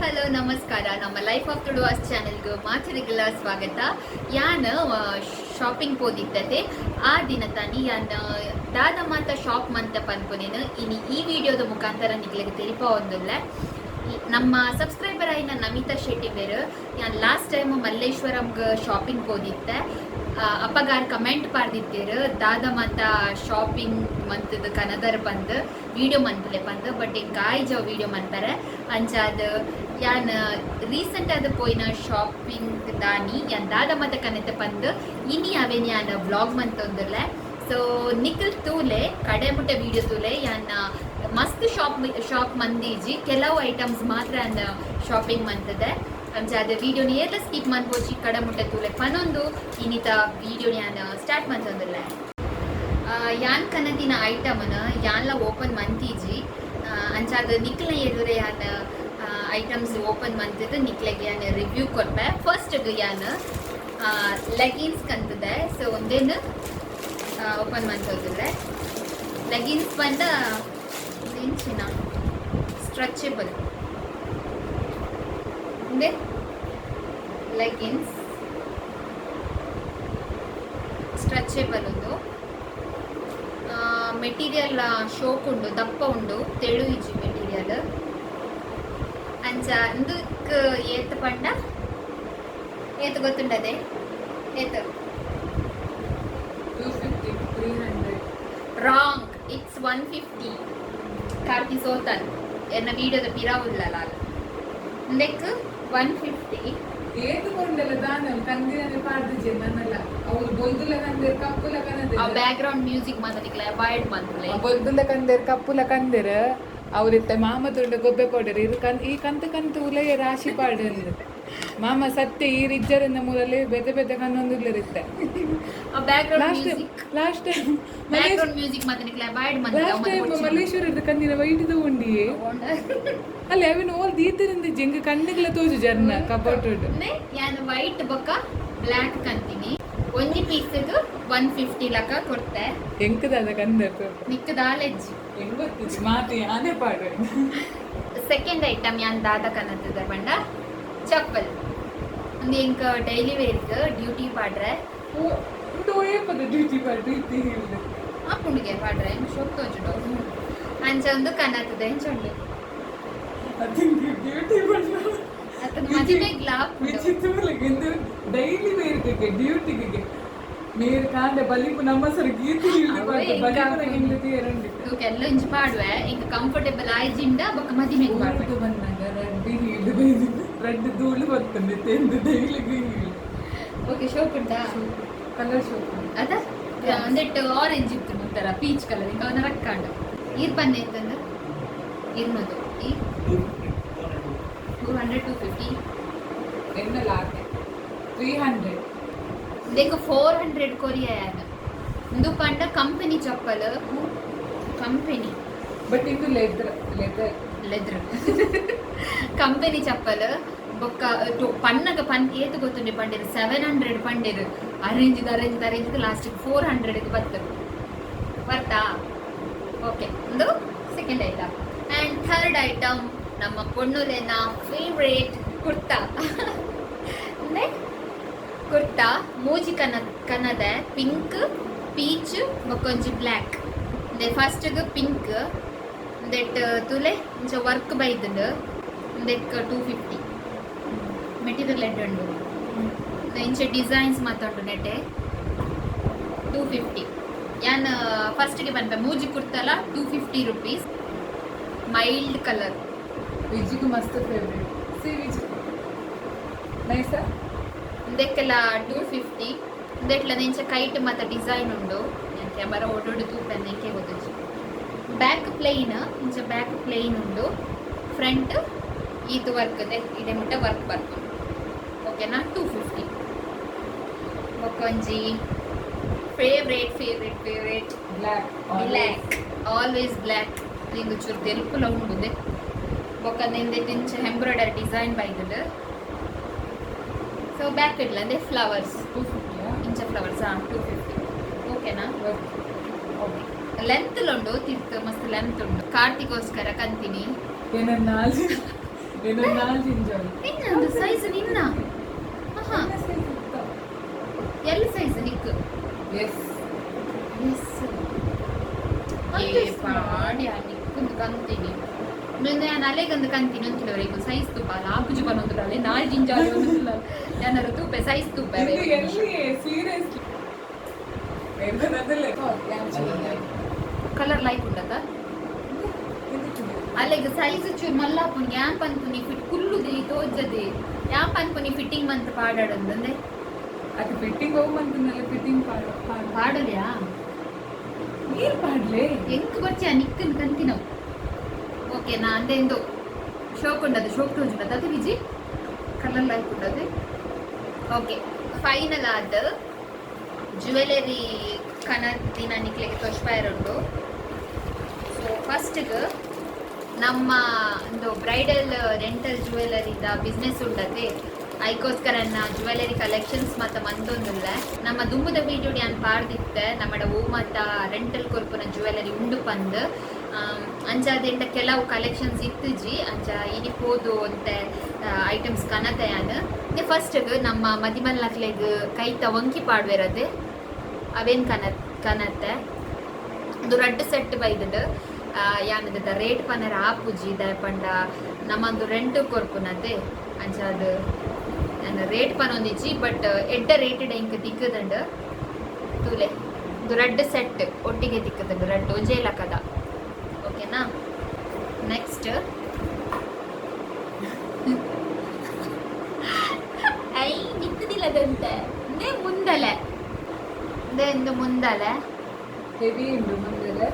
Hello, ನಮಸ್ಕಾರ. ನಮ್ಮ life of Tuluvas ಚಾನೆಲ್ಗೆ ಮಾತೆರೆಗ್ಲ ಸ್ವಾಗತ. ಯಾನ್ ಶಾಪಿಂಗ್ ಪೋದಿತ್ತತೆ. ಆ ದಿನ ತಾನಿ ಯಾನ್ ದಾದ ಮಾತ ಶಾಪ್ ಮಂತ ಪನ್ಪುನೇನು ಇನಿ ಈ ವಿಡಿಯೋದ ಮುಖಾಂತರ ನಿಕ್ಲೆಗ್ ತೆರಿಪಾವೊಂದುಲ್ಲೆ. ನಮ್ಮ ಸಬ್ಸ್ಕ್ರೈಬರ್ ಆಯಿನ ನಮಿತಾ ಶೆಟ್ಟಿ ಬೇರು, ಯಾನ್ ಲಾಸ್ಟ್ ಟೈಮ್ ಮಲ್ಲೇಶ್ವರಂಗ್ ಶಾಪಿಂಗ್ ಪೋದಿತ್ತೆ, ಅಪ್ಪಗಾರ್ ಕಮೆಂಟ್ ಪಾಡ್ದಿತ್ತೇರು, ದಾದ ಮಾತ ಶಾಪಿಂಗ್ ಮಂತದ ಕನದರ್ ಬಂದು ವಿಡಿಯೋ ಮನ್ಪುಲೆ ಪಂದ್. ಬಟ್ ಎಂಕ್ ಆಯ್ಜ ವಿಡಿಯೋ ಮನ್ಪರೆ. ಅಂಚಾದ್ ಯಾನ್ ರೀಸೆಂಟ್ ಆದ್ ಪೋಯಿನ ಶಾಪಿಂಗ್ ದಾನಿ ಯಾನ್ ದಾದ ಮಾತ ಕನತೆ ಪಂದ್ ಇನಿ ಅವೇನ್ ಯಾನ್ ವ್ಲಾಗ್ ಮಂತೊಂದುಲ್ಲೆ. ಸೊ ನಿಕಲ್ ತೂಲೆ, ಕಡೆ ಮುಟ್ಟ ವಿಡಿಯೋ ತೂಲೆ. ಯಾನ್ ಮಸ್ತ್ ಶಾಪ್ ಶಾಪ್ ಮಂದಿಜಿ, ಕೆಲವು ಐಟಮ್ಸ್ ಮಾತ್ರ ಶಾಪಿಂಗ್ ಮಂತದೆ. ಅಂಚಾದ ವಿಡಿಯೋ ಏರ್ಲ ಸ್ಕಿಪ್ ಮನ್ಪೊಡ್ಚಿ, ಕಡೆ ಮುಟ್ಟ ತೂಲೆ ಪನೊಂದು ಇನಿತ ವಿಡಿಯೋ ಯಾನ್ ಸ್ಟಾರ್ಟ್ ಮಂತೊಂದುಲ್ಲೆ. ಯಾನ್ ಕನದಿನ ಐಟಮ್ನ ಯಾನ್ಲ ಓಪನ್ ಮಂತೀಜಿ. ಅಂಚಾದ ನಿಕ್ಲ ಎದುರೆ ಯಾನ್ ಐಟಮ್ಸ್ ಓಪನ್ ಮಂತದ್ದು ನಿಕ್ಲೆಗ್ ಯಾನ್ ರಿವ್ಯೂ ಕೊರ್ಪೆ. ಫಸ್ಟ್ ಯಾನ್ ಲೆಗಿನ್ಸ್ ಕಂತದೆ. ಸೊ ಒಂದೇನು ಓಪನ್ ಮಂತೊಂದುಲ್ಲೆ. ಲೆಗಿನ್ಸ್ ಪಂಡ ಇಂಚಿನ ಸ್ಟ್ರೆಚಬಲ್ ಉಂದೆ ಲೆಗಿನ್ಸ್, ಸ್ಟ್ರೆಚಬಲ್. ಒಂದು ಮೆಟೀರಿಯಲ್ ಶೋಕ್ ಉಂಡು, ದಪ್ಪ ಉಂಡು, ತೆಳು ಇಜ್ಜಿ ಮೆಟೀರಿಯಲ್. ಅಂಚ ಇಂದಕ್ ಏತ್ ಪಂಡ, ಏತ್ ಗೊತ್ತುಂಡದೆ? ಏತ್? 250, 300. Wrong, it's 150. Karthi ಸೋತನ್. ಎನ್ನ ವಿಡಿಯೋದ ಪಿರಾವುಲ್ಲಲ್ಲ. ಇಂದೆಕ್ 150. ಏತು ಕೊಂಡಲ್ಲ ದಾನ ಕಂದಿನ ಪಾಡ್ದಿಜೆ ನನ್ನಲ್ಲ. ಅವ್ರು ಬೊಲ್ದುಲ ಕಂದೇರ್, ಕಪ್ಪುಲ ಆ ಕನದೆರ್. ಬ್ಯಾಕ್ ಗ್ರೌಂಡ್ ಮ್ಯೂಸಿಕ್ ಮಾತ ಅವಾಯ್ಡ್ ಮಂತ್ಲೆ. ಬೊಲ್ದುಲ ಕಂದೇರ್, ಕಪ್ಪುಲ ಕಂದೇರ್. ಅವ್ರಿತ್ತ ಮಾಮ ತುಂಡ ಗೊಬ್ಬೆ ಪೌಡರ್ ಇರು ಕನ್ ಈ ಕಂತು ಕಂತು ಉಲಯ ರಾಶಿ ಪಾಡಂದು ಮಾಮ ಸತ್ಯ. ಈ ರಿಜ್ಜರಿಂದ ಮೂಲಲ್ಲಿ ಬೆದೆ ಬೆದೆ ಕನ್ನೊಂದುಲ್ಲರಿತ್ತೆ. ಆ back ground last music. Last time back ground music ಮಾತ ಅವಾಯ್ಡ್ ಲಾಸ್ಟ್ ಟೈಮ್ ಮಂತ್ಲೆ. ಮಲ್ಲೇಶ್ವರದ ಕಂದಿನ ವೈಟ್ ತಗೊಂಡಿಯೇ ಅಲ್ಲಿ ಅವಿನ ಓಲ್ ದೀತರಿಂದ ಜಿಂಗ ಕಣ್ಣಿಗ್ಲ ತೋಜು ಜರ್ನ ಕಪೋಟು. ಯಾನ್ ವೈಟ್ ಬೊಕ್ಕ ಬ್ಲ್ಯಾಕ್ ಕಂತೀನಿ. ಒಂಜಿ ಪೀಸ್ 150 ಲಕ ಕೊಡ್ತೆ. ಎಂಕದಾದ ಕಂದರ್? ನಿಕ್ಕ ದಾಲೆಜ್ಜಿ. ಹೆಂಗ್ ಗೊತ್ತಿತ್ತು ಮಾತು ಯಾನೇ ಪಾಡು. ಸೆಕೆಂಡ್ ಐಟಮ್ ಯಾನ್ ದಾದ ಕನತದ ಪಂಡ ಚಪ್ಪಲ್. ಒಂದು ಎಂಕ್ ಡೈಲಿ ವೇರ್ಗ್ ಡ್ಯೂಟಿ ಪಾಡ್ರೆ. ಉಂಡು ಏಪದ ಡ್ಯೂಟಿ ಪಾಡು ಇತ್ತಿ ಹೇಳಿದೆ? ಆ ಪುಂಡಿಗೆ ಪಾಡ್ರೆ ಎಂಕ್ ಶೋಕ್ ತೋಜುಂಡು. ಅಂಚ ಒಂದು ಕನತದ. ಎಂಚ ಉಂಡು? ಡ್ಯೂಟಿ ಪಾಡು. ಅತ್ತನ ಮದಿಮೆಗ್ಲ ಆಪುಂಡು. ವಿಚಿತ್ರ ಇಂದು ಡೈಲಿ ವೇರ್ಗೆ ಡ್ಯೂಟಿಗೆ ಮೇರ್ ಕಾಂಡೆ ಬಲಿಪು ನಮ್ಮ ಸರ್ ಗೀತೆ ಹಿಡಿದು ಅವೇ ಪಾಡು ಎಂಕ್ ಬಲಿಪುನ ಆಪುಂಡು. ಹಿಂದೆ ತೀರಂಡಿ. ತೂಕ ಎಲ್ಲ ಇಂಚ ಪಾಡುವೆ. ಎಂಕ್ ಕಂಫರ್ಟೇಬಲ್ ಆಯ್ಜಿಂಡ ಬೊಕ್ಕ ಮದಿಮೆಗ್ ಪಾಡುವೆ. ಊರುಡು ಬಂದಾಗ ರಡ್ಡಿ ಹೀಲ್ಡ್ ಬೈದಿದ್ದು, ರಡ್ಡು ಧೂಳು ಬರ್ತದೆ ತೆಂದು ಡೈಲಿ ಹೀಲ್ಡ್. ಓಕೆ, ಶೋಕ್ ಉಂಟಾ? ಕಲರ್ ಶೋಕ್. ಅದ ಒಂದೆಟ್ಟು ಆರೆಂಜ್ ಇತ್ತು, ಒಂಥರ ಪೀಚ್ ಕಲರ್. ಇಂಕ ಅವನ ರಕ್ಕಾಂಡು. ಈರ್ ಪನ್ನೆ ಇತ್ತಂದು ಇರ್ನದು ಈ 200, 250. ಎನ್ನಲ ಆತೆ 300. ಇಂದೆಕ್ 400 ಕೊರಿಯಾ ಯಾನ್. ಇಂದು ಪಂಡ ಕಂಪನಿ ಚಪ್ಪಲ್, ಕಂಪನಿ. ಬಟ್ ಇದು ಲೆದರ್ ಲೆದರ್. ಲೆದ್ರ ಕಂಪನಿ ಚಪ್ಪಲ್. ಬೊಕ್ಕ ಪನ್ನಗ ಪನ್ ಏತು ಗೊತ್ತುಂಡೆ ಪಂಡೇರು, 700 ಪಂಡೇರು. ಅರೇಂಜ್ ಅರೇಂಜ್ ಅರೇಂಜ್, ಲಾಸ್ಟ್ 400 ಬತ್ತು ಬರ್ತಾ. ಓಕೆ, ಒಂದು second item. And third item ನಮ್ಮ ಪೊಣ್ಣುಲೆನ ಫೇವ್ರೇಟ್ ಕುರ್ತಾ. ಅಂದ್ರೆ ಕುರ್ತಾ ಮೂಜಿ ಕನ ಕನದ, ಪಿಂಕ್, ಪೀಚ್ ಬೊಕ್ಕೊಂಜಿ ಬ್ಲ್ಯಾಕ್. ಅಂದ್ರೆ ಫಸ್ಟ್ಗೆ ಪಿಂಕ್ that ತುಲೆ ಇಂಚ ವರ್ಕ್ ಬೈದುಂಡು. ಇಂದೆಕ್ 250. ಮೆಟೀರಿಯಲ್ ಎಡ್ಡೆ ಉಂಡು. ಇಂಚ ಡಿಸೈನ್ಸ್ ಮಾತ ಉಂಟು ನೆಟೆ. 250. ಯಾನ್ ಫಸ್ಟ್ಗೆ ಪನ್ಪೆ, ಮೂಜಿ ಕುರ್ತಲ ₹250, ಮೈಲ್ಡ್ ಕಲರ್. ವಿಜಿಗೂ ಮಸ್ತ್ ಫೇವ್ರೇಟ್. ಸಿ ವಿಜಿ, ನೈಸಾ? ಇಂದೆಕ್ಕೆಲ್ಲ 250. ಇಂದೆಟ್ಲ ಇಂಚ ಕೈಟ್ ಮಾತ ಡಿಸೈನ್ ಉಂಡು. ಕ್ಯಾಮರಾ ಓಡೋಡು ತೂಪೆ, ಎಂಕೆ ಗೊತ್ತುಜಿ. ಬ್ಯಾಕ್ ಪ್ಲೇನ್, ಇಂಚ ಬ್ಯಾಕ್ ಪ್ಲೇನ್ ಉಂಡು. ಫ್ರಂಟ್ ಈತ್ ವರ್ಕ್ ಇದೆ, ಇಡೆ ಮುಟ್ಟ ವರ್ಕ್ ಬರ್ಪುಂಡು. ಓಕೆನಾ? 250. ಬೊಕ್ಕೊಂಜಿ favourite favourite favourite. Black. Black, always black. ಇಂದು ಚೂರು ತೆಲುಪುಲ ಉಂಡುದೆ. ಬೊಕ್ಕ ನಿಂದೆ ಇಂಚ ಎಂಬ್ರಾಯ್ಡರಿ ಡಿಸೈನ್ ಬೈದುಂಡು. ಸೊ ಬ್ಯಾಕ್ ಇಡ್ಲ ಅಂದೆ ಫ್ಲವರ್ಸ್. 250. ಇಂಚ ಫ್ಲವರ್ಸ್. ಹಾಂ, 250. ಓಕೆನಾ? ಓಕೆ. ಲೆಂತ್ ಉಂಡು, ತಿರ್ತು ಮಸ್ತ್ ಲೆಂತ್ ಉಂಡು. ಕಾರ್ತಿಗೋಸ್ಕರ ಕಂತೀನಿ. ಏನ ನಾಲ್ಕು ಇನ್ನೊಂದು ನಾಲ್ ಜಿಂಜಾಲ್. ನಿನ್ನ ಸೈಜ್ ನಿನ್ನ ಆಹಾ. ಎಲ್ ಸೈಜ್ ನಿಕ್? ಎಸ್. ಎಸ್. ಪಾಡ್ಯ ನಿಕ್ಕೊಂದು ಕಂತೀನಿ ನಾನು, ಅಲೆಗೊಂದು ಕಂತೀನಿ ಅಂತಿಲ್ಲವರೆಗೂ ಸೈಜ್ ತುಪ್ಪ ಆಪುಜು ಬನ್ನೊಂದು ಅಲೆ ನಾಲ್ ಜಿಂಜಾಲ್ ಯಾರು ತೂಪೆ ಸೈಜ್ ತೂಪೆ. ಇದು ಎಲ್ಲಿ? ಸೀರಿಯಸ್ಲಿ. ಕಲರ್ ಲೈಕ್ ಉಂಡತ. ಅಲೆಗ್ ಸೈಜ್ ಚೂರು ಮಲ್ಲಾಪುನಿ ಯಾನ್ ಪನ್ಪುನಿ ಫಿಟ್ ಕುಲ್ಲುದಿ ತೋಜದೆ ಯಾನ್ ಪನ್ಪುನಿ ಫಿಟ್ಟಿಂಗ್ ಮಂತ್ ಪಾಡಾಡಂದಂದೆ. ಅದು ಫಿಟ್ಟಿಂಗ್ ಹೋಗ್ ಮಂತನಲ್ಲ, ಫಿಟ್ಟಿಂಗ್ ಪಾಡು ಪಾಡು. ಪಾಡಲ್ಯಾ? ನೀರ್ ಪಾಡ್ಲೆ. ಎಂಕ್ ಬರ್ಚಿ ಆ ನಿಕ್ಕನ್ ಕಂತಿನವು. ಓಕೆ, ನಾ ಅಂದೆ ಇಂದು ಶೋಕ್ ಉಂಡದು, ಶೋಕ್ ತೋಜುಂಡದು ಅದು ವಿಜಿ ಕಲರ್ ಲೈಕ್ ಉಂಡದು. ಓಕೆ, ಫೈನಲ್ ಆದ ಜ್ಯುವೆಲರಿ ಕನ ದಿನ ನಿಕ್ಲೆಗೆ ತೋಜ್ಪಾಯರುಂಡು. ಸೊ ಫಸ್ಟ್ಗೆ ನಮ್ಮ ಒಂದು ಬ್ರೈಡಲ್ ರೆಂಟಲ್ ಜ್ಯುವೆಲರಿದ ಬಿಸ್ನೆಸ್ ಉಂಡತೆ. ಐಕೋಸ್ಕರ ಜ್ಯುವೆಲರಿ ಕಲೆಕ್ಷನ್ಸ್ ಮತ್ತ ಮಂತೊಂದುಲ್ಲ. ನಮ್ಮ ದುಂಬುದ ವೀಡಿಯೋ ಯಾನ್ ಪಾಡ್ದಿತ್ತೆ, ನಮ್ಮಡ ಓ ಮತ್ತ ರೆಂಟಲ್ ಕೊರ್ಪುನ ಜ್ಯುವೆಲರಿ ಉಂಡು ಪಂದ್. ಅಂಚ ಅದೆಂಟ ಕೆಲವು ಕಲೆಕ್ಷನ್ಸ್ ಇತ್ತುಜಿ. ಅಂಚ ಇನಿ ಪೋದು ಅಂತೆ ಐಟಮ್ಸ್ ಕನತೆ ಯಾನ್. ಫಸ್ಟ್ ನಮ್ಮ ಮದಿಮಲ್ಲಕ್ಲೆಗ್ ಕೈತ ವಂಕಿ ಪಾಡ್ವೆರದೆ, ಅವೇನ್ ಕನತ್ತೆ. ಇದು ರಡ್ಡ್ ಸೆಟ್ ಬೈದುಂಡು. ಯಾನದ ರೇಟ್ ಪನರ ಆಪುಜಿ, ದಾಯೆ ಪಂಡ ನಮ್ಮೊಂದು ರೆಂಟ್ ಕೊರ್ಪುನತೆ. ಅಂಚ ಅದು ರೇಟ್ ಪನೊಂದಿಜ್ಜಿ, ಬಟ್ ಎಡ್ಡ ರೇಟೆಡ್ ಎಂಕ್ ತಿಕ್ಕದಂಡು. ತೂಲೆ, ಇದು ರಡ್ಡ್ ಸೆಟ್ ಒಟ್ಟಿಗೆ ತಿಕ್ಕದಂಡು, ರಡ್ಡ್ ಒಂಜೇ ಲಕದ. ಓಕೆನಾ? ನೆಕ್ಸ್ಟ್ I ನಿಕ್ಕದಿಲ್ಲದಂತೆ ಇಂದೇ ಮುಂದಲೆ, ಇಂದೇ ಇಂದು ಮುಂದಲೆ. ಹೆವಿ ಉಂಡು ಮುಂದೆಲೆ.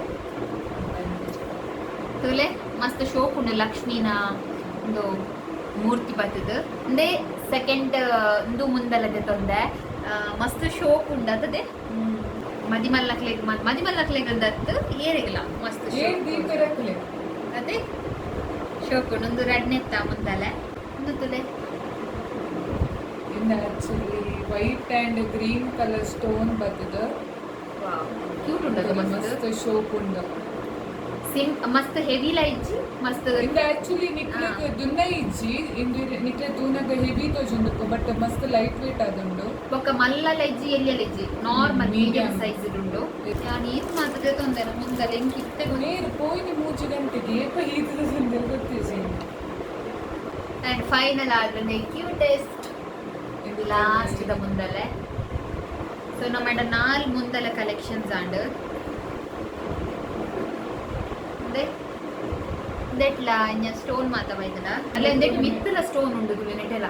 ತೂಲೆ, ಮಸ್ತ್ ಶೋಕ್ ಉಂಡು. ಲಕ್ಷ್ಮೀನ ಒಂದು ಮೂರ್ತಿ ಬತ್ತದು. ಇಂದೇ ಸೆಕೆಂಡ್ ಇಂದು ಮುಂದಲದೆ ತೊಂದೆ. ಮಸ್ತ್ ಶೋಕ್ ಉಂಡು ಅದದೆ. ಮದಿಮಲ್ಲಕ್ಲೆಗ್, ಮದಿಮಲ್ಲಕ್ಲೆಗ್ ಅಂದತ್ತು ಏರಿಗಿಲ್ಲ ಮಸ್ತ್ ಏನ್ ಶೋಕ್. ದೀಪರಕ್ಲೆ. ಅದೇ ಶೋಕ್ ಉಂಡು. ಒಂದು ರಡ್ನೆತ್ತ ಮುಂದಲೆ ಒಂದು ತುಲೆ. ಇನ್ನು actually white and green colour stone ಬರ್ತದ. ಕ್ಯೂಟ್ ಉಂಡದು ಮಸ್ತ್. ಮಸ್ತ್ ಶೋಕ್ ಉಂಡು. ಸಿಂ ಮಸ್ತ್ ಹೆವಿ ಲೈಜ್ಜಿ ಮಸ್ತ್. ಇಂದು ಆಕ್ಚುಲಿ ನಿಕ್ಲೆಗ್ ದುನ್ನ ಇಜ್ಜಿ. ಇಂದು ನಿಕ್ಲೆ ತೂನಗ ಹೆವಿ ತೋಜುಂಡು, ಬಟ್ ಮಸ್ತ್ ಲೈಟ್ ವೇಟ್ ಆದುಂಡು. ಬೊಕ್ಕ ಮಲ್ಲ ಲೈಜ್ಜಿ, ಎಲ್ಲಿ ಲೈಜ್ಜಿ, ನಾರ್ಮಲ್ ಮೀಡಿಯಂ Medium. Size ಉಂಡು. ಯಾನ್ ಈತ್ ಮಾತ್ರ ತೊಂದರೆ ಮುಂದಲೆ ಎಂಕ್ ಇತ್ತೆ ಗೊತ್ತು. ನೇರು ಪೋಯಿನಿ 3 ಗಂಟೆಗೆ ಏಪ ಈತದ ಗೊತ್ತಿಜಿ. ಅಂಡ್ ಫೈನಲ್ ಆದ್ರೆ ಕ್ಯೂಟೆಸ್ಟ್ ಲಾಸ್ಟ್ the ಮುಂದಲೆ. ಸೊ ನಮ್ಮ ನಾಲ್ ಮುಂದಲೆ ಕಲೆಕ್ಷನ್ಸ್ ಆಂಡ್ ದೆಟ್ಲ ಇಂಜ ಸ್ಟೋನ್ ಮಾತ ಬೈದನ ಅಲ್ಲ. ಇಂದೆಟ್ ಮಿತ್ತಲ ಸ್ಟೋನ್ ಉಂಡು ತುಲೆ, ನೆಟೆಲ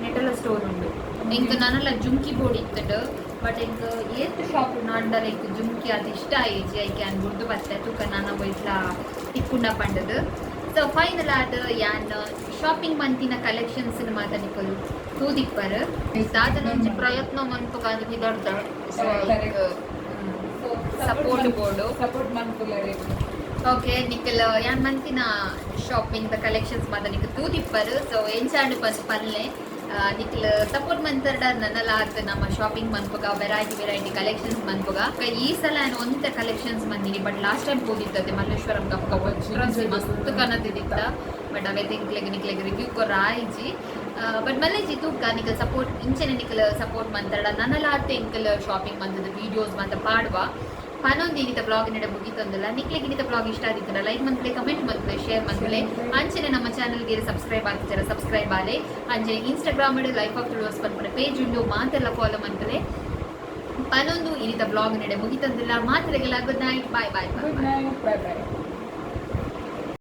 ನೆಟೆಲ ಸ್ಟೋನ್ ಉಂಡು. ಎಂಕ್ ನನಲ ಜುಮ್ಕಿ ಬೋರ್ಡ್ ಇತ್ತುಂಡು, ಬಟ್ ಎಂಕ್ ಏತ್ ಶಾಪ್ ನಾಂಡಲ ಎಂಕ್ ಜುಮ್ಕಿ ಅದು ಇಷ್ಟ ಆಯಿಜಿ. ಐಕೆ ಯಾನ್ ಬುಡ್ದು ಬತ್ತೆ. ತೂಕ ನಾನ ಒಯ್ಟ್ಲ ತಿಕ್ಕುಂಡ ಪಂಡದು. ಸೊ ಫೈನಲ್ ಆದ್ ಯಾನ್ ಶಾಪಿಂಗ್ ಮಂತಿನ ಕಲೆಕ್ಷನ್ಸ್ ಮಾತ ನಿಕಲು ತೂದಿಪ್ಪರ್. ದಾದನ ಒಂಜಿ ಪ್ರಯತ್ನ ಮನ್ಪುಗ ಅದು ಬಿದರ್ದ. ಸೊ ಸಪೋರ್ಟ್ ಬೋರ್ಡು. ಸಪೋರ್ಟ್ ಮನ್ಪುಲ. ಓಕೆ, ನಿಕಲ್ ಯಾನ್ ಮಂತಿನ ಶಾಪಿಂಗ್ the collections ಮಾತ ನಿಕ್ ತೂದಿಪ್ಪರ್. ಸೊ ಎಂಚಾಂಡ್ ಪಂದ್ ಪನ್ಲೆ. ನಿಕ್ಲ್ ಸಪೋರ್ಟ್ ಮಂತರ್ಡ ನನ್ನಲ ಆತ್ ನಮ್ಮ ಶಾಪಿಂಗ್ ಮನ್ಪುಗ, ವೆರೈಟಿ ವೆರೈಟಿ ಕಲೆಕ್ಷನ್ಸ್ ಮನ್ಪುಗ. ಈ ಸಲ ನಾನು ಒಂತೆ ಕಲೆಕ್ಷನ್ಸ್ ಮಂದಿನಿ, ಬಟ್ ಲಾಸ್ಟ್ ಟೈಮ್ ಹೋದಿತ್ತತೆ ಮಲ್ಲೇಶ್ವರಂ ಕಪ್ಪ ಮಸ್ತ್ ಕನದಿತ್ತ. ಬಟ್ ಅವೇ ತಿಂಕ್ಲೆಗ್ ನಿಕ್ಲೆಗ್ ರಿವ್ಯೂ ಕೊರ ಆಯ್ಜಿ. ಬಟ್ ಮಲ್ಲೇಜಿ ತೂಕ. ನಿಕಲ್ ಸಪೋರ್ಟ್ ಇಂಚೆನೆ ನಿಕಲ್ ಸಪೋರ್ಟ್ ಮಂತರ್ಡ ನನ್ನಲ ಆತ್ ಎಂಕಲ್ ಶಾಪಿಂಗ್ ಮಂತದ ವೀಡಿಯೋಸ್ ಮಾತ ಪಾಡುವ ಪನೊಂದು. ಇನ್ನಿತ ಬ್ಲಾಗ್ ನಡೆ ಮುಗಿತೊಂದಿಲ್ಲ. ನಿಕ್ಲೆಗ್ ಇನ್ನಿತ ಬ್ಲಾಗ್ ಇಷ್ಟ ಆದಿತ್ತಲ್ಲ, ಲೈಕ್ ಮಂತ್ಲೆ, ಕಮೆಂಟ್ ಮಂತ್ಲೆ, ಶೇರ್ ಮಂತ್ಲೆ. ಅಂಚನೆ ನಮ್ಮ ಚಾನಲ್ಗೆ ಸಬ್ಸ್ಕ್ರೈಬ್ ಆಗ್ತಿದ್ದಾರೆ ಸಬ್ಸ್ಕ್ರೈಬ್ ಆಲೆ. ಅಂಚನೆ ಇನ್ಸ್ಟಾಗ್ರಾಮ್ ಲೈಫ್ ಆಫ್ ತುಳುವಸ್ ಪನ್ಪುನ ಪೇಜ್ ಉಂಡು, ಮಾತೆಲ್ಲ ಫಾಲೋ ಮಂತ್ಲೆ ಪನೊಂದು. ಇನ್ನಿತ ಬ್ಲಾಗ್ ನಡೆ ಮುಗಿತಂದಿಲ್ಲ. ಮಾತ್ರೆಗೆಲ್ಲ good night, bye bye. Good night, bye bye.